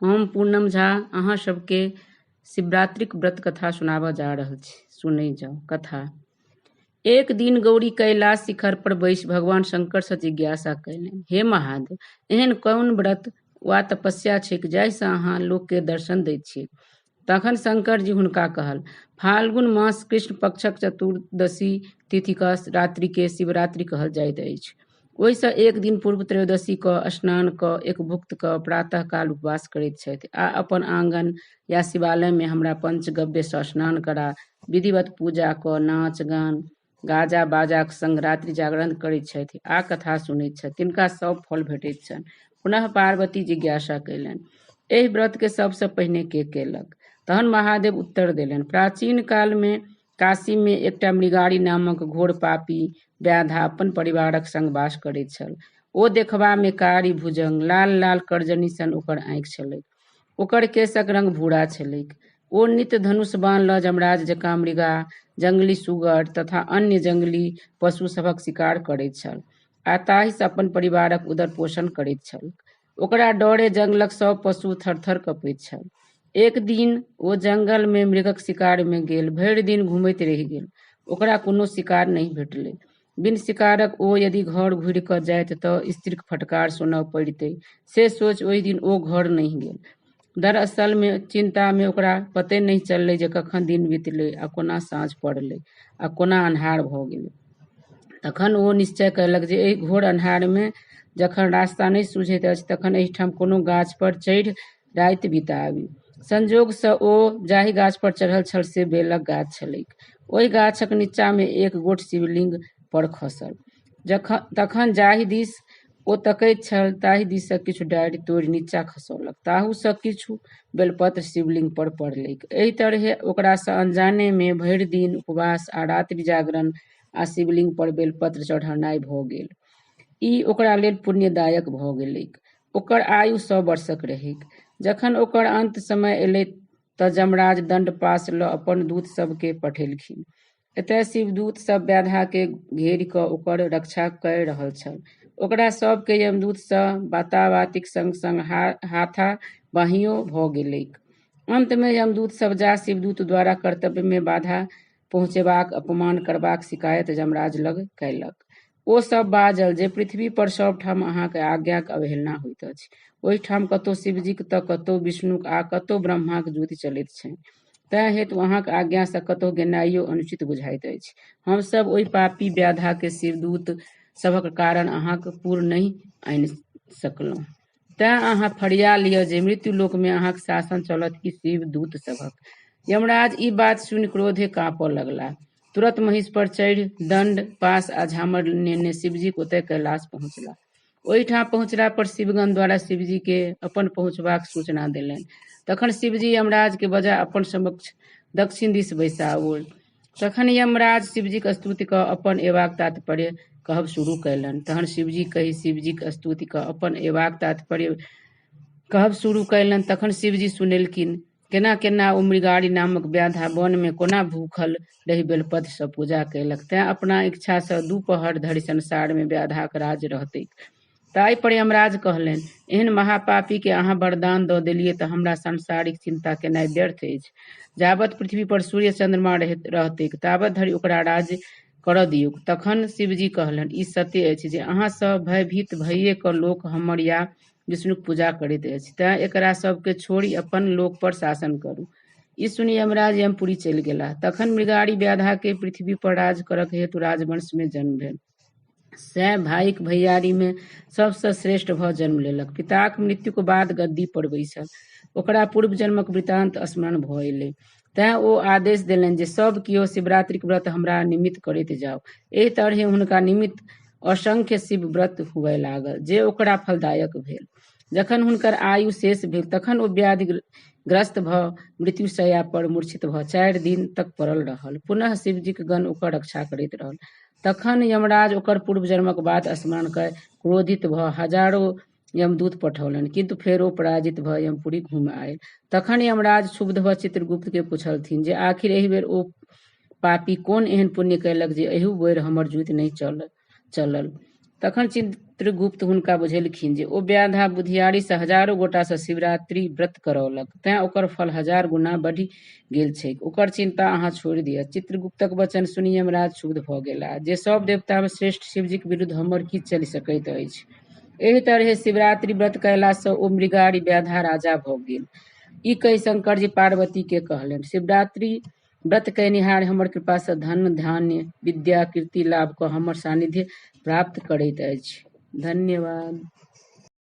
हम पूनम झा अहाँ सबके शिवरात्रिक व्रत कथा सुनाबऽ जा रहल छी। सुनै जाउ कथा। एक दिन गौरी कैलाश शिखर पर बैसि भगवान शंकर सँ जिज्ञासा कयलनि, हे महादेव, एहन कोन व्रत वा तपस्या छैक जाहि सँ अहाँ लोक के दर्शन दैत छिऐक? तखन शंकर जी हुनका कहल, फाल्गुन मास कृष्ण पक्षक चतुर्दशी तिथि क रात्रि के शिवरात्रि कहल जाइत अछि। ओहि सँ एक दिन पूर्व त्रयोदशी क स्नान क एकभुक्त क प्रातः काल उपवास करैत छथि आ अपन आंगन या शिवालय मे हमरा पंचगव्य सँ स्नान करा विधिवत पूजा क नाच गान गाजा बाजाक संग रात्रि जागरण करैत छथि आ कथा सुनैत छथि, तिनका सब फल भेटैत छनि। पुनः पार्वती जिज्ञासा कयलनि, एहि व्रत के सबसँ पहिने के केलक? तहन महादेव उत्तर देलनि, प्राचीन काल मे काशी मे एकटा मृगारी नामक घोर पापी व्याधा अपन परिवारक संग वास करैत छल। ओ देखबा मे कारी भुजंग, लाल लाल करजनी सन ओकर आँखि छलैक। ओकर केशक रंग भूरा छलैक। ओ नित्य धनुष बाण लऽ यमराज जकाँ मृगा, जंगली सुगर तथा अन्य जंगली पशु सभक शिकार करैत छल आ ताहिसँ अपन परिवारक उदर पोषण करैत छल। ओकरा डरे जंगलक सभ पशु थर-थर कँपैत छल। एक दिन ओ जंगल मे मृगक शिकार मे गेल। भरि दिन घुमैत रहि गेल। ओकरा कोनो शिकार नहि भेटलै। बिन शिकारक ओ यदि घर घुरि कऽ जाइत तँ स्त्रीक फटकार सुनऽ पड़ितै, से सोचि ओहि दिन ओ घर नहि गेल। दरअसल मे चिन्ता मे ओकरा पते नहि चललै जे कखन दिन बितलै आ कोना साँझ पड़लै आ कोना अन्हार भऽ गेलै। तखन ओ निश्चय कयलक जे एहि घोर अन्हार मे जखन रास्ता नहि सुझैत अछि तखन एहिठाम कोनो गाछ पर चढ़ि राति बिताबी। संयोग सँ ओ जाहि गाछ पर चढ़ल छल से बेलक गाछ छलैक। ओहि गाछक नीचा मे एक गोट शिवलिंग पर खसल। जखन तखन जाहि दिस ओ तकैत छल ताहि दिस सँ किछु डारि तोड़ि नीचा खसौलक। ताहू सँ किछु बेलपत्र शिवलिंग पर पड़लैक। एहि तरहें ओकरा सँ अनजाने मे भरि दिन उपवास आ रात्रि जागरण आ शिवलिंग पर बेलपत्र चढ़ौनाइ भऽ गेल। ई ओकरा लेल पुण्यदायक भऽ गेलैक। ओकर आयु 100 वर्षक रहैक। जखन ओकर अन्त समय एलै तँ यमराज दण्ड-पाश लऽ अपन दूत सभ केँ पठेलखिन। एतय शिवदूत सभ व्याधा केँ घेरि कऽ ओकर रक्षा कय रहल छल। ओकरा सभ केँ यमदूत सँ बाताबातीक संग-संग हाथा-बाँहियो भऽ गेलैक। अन्त मे यमदूत सभ जा शिवदूत द्वारा कर्तव्य मे बाधा पहुँचेबाक, अपमान करबाक शिकायत यमराज लग कयलक। ओ सभ बाजल जे पृथ्वी पर सभ ठाम अहाँक आज्ञाक अवहेलना होइत अछि। ओहिठाम कतौ शिवजीक तँ कतौ विष्णुक आ कतौ ब्रह्माक जूति चलैत छनि। तेँ हेतु अहाँक आज्ञा सँ कतहु गेनाइयो अनुचित बुझाइत अछि। हम सभ ओहि पापी व्याधा केँ शिवदूत सभक कारण अहाँक पुर नहि आनि सकलहुँ। तेँ अहाँ फरिया लिअ जे मृत्युलोक मे अहाँक शासन चलत कि शिवदूत सभक। यमराज ई बात सुनि क्रोधे काँपऽ लगलाह। तुरत महिष पर चढ़ि दण्ड, पाश आ झामर नेने शिवजीक ओतय कैलाश पहुँचलाह। ओहिठाम पहुँचला पर शिवगण द्वारा शिवजी के अपन पहुँचबाक सूचना देलनि। तखन शिवजी यमराज के बजा अपन समक्ष दक्षिण दिस बैसाओल। तखन यमराज शिवजीक स्तुति कऽ अपन एबाक तात्पर्य कहब शुरू कयलनि। तहन शिवजी कहि शिवजीक स्तुति कऽ अपन एबाक तात्पर्य कहब शुरू कयलनि। तखन शिवजी सुनेलखिन, केना-केना ओ मृगारी नामक व्याधा वन मे कोना भूखल रहि बेलपत्र सँ पूजा कयलक। तेँ अपना इच्छा सँ दुपहर धरि संसार मे व्याधाक राज रहतैक। ताहि पर यमराज कहलनि, एहन महापापी केँ अहाँ वरदान दऽ देलियै तऽ हमरा सांसारिक चिन्ता केनाइ व्यर्थ अछि। जाबत पृथ्वी पर सूर्य चन्द्रमा रहतैक ताबत धरि ओकरा राज्य करऽ दियौक। तखन शिवजी कहलनि, ई सत्य अछि जे अहाँ सँ भयभीत भइये कऽ लोक हमर या विष्णुक पूजा करैत अछि। तेँ एकरा सभ केँ छोड़ि अपन लोक पर शासन करू। ई सुनि यमराज यमपुरी चलि गेलाह। तखन मृगारी व्याधा केँ पृथ्वी पर राज करक हेतु राजवंश मे जन्म भेल। सैह भाइक भैयारी मे सभ सँ श्रेष्ठ भऽ जन्म लेलक। पिताक मृत्युक बाद गद्दी पर बैसल। ओकरा पूर्व जन्मक वृत्तान्त स्मरण भऽ एलै। तेँ ओ आदेश देलनि जे सभ कियो शिवरात्रिक व्रत हमरा निमित्त करैत जाउ। एहि तरहें हुनका निमित्त असंख्य शिव व्रत हुअय लागल जे ओकरा फलदायक भेल। जखन हुनकर आयु शेष भेल तखन ओ व्याधि ग्रस्त भऽ मृत्युशय्या पर मूर्छित भऽ 4 दिन तक पड़ल रहल। पुनः शिवजीक गण ओकर रक्षा करैत रहल। तखन यमराज ओकर पूर्व जन्मक बात स्मरण कय क्रोधित भऽ हजारो यमदूत पठौलनि, किन्तु फेर ओ पराजित भऽ यमपुरी घूमि आयल। तखन यमराज क्षुब्ध भऽ चित्रगुप्त के पुछलथिन जे आखिर एहि बेर ओ पापी कोन एहन पुण्य कयलक जे एहू बेर हमर जूति नहि चलल। तखन चित्रगुप्त हुनका बुझेलखिन जे ओ व्याधा बुधियारी सँ हजारो गोटा सँ शिवरात्रि व्रत करौलक, तेँ ओकर फल 1000 गुना बढ़ि गेल छैक। ओकर चिन्ता अहाँ छोड़ि दिअ। चित्रगुप्तक वचन सुनि यमराज क्षुब्ध भऽ गेलाह जे सब देवता मे श्रेष्ठ शिवजीक विरुद्ध हमर की चलि सकैत अछि। एहि तरहें शिवरात्रि व्रत कयला सँ ओ मृगारि व्याधा राजा भऽ गेल। ई कहि शंकरजी पार्वती केँ कहलनि, शिवरात्रि व्रत कयनिहार हमर कृपा सँ धन, धान्य, विद्या, कीर्ति लाभ कऽ हमर सान्निध्य प्राप्त करैत अछि। धन्यवाद।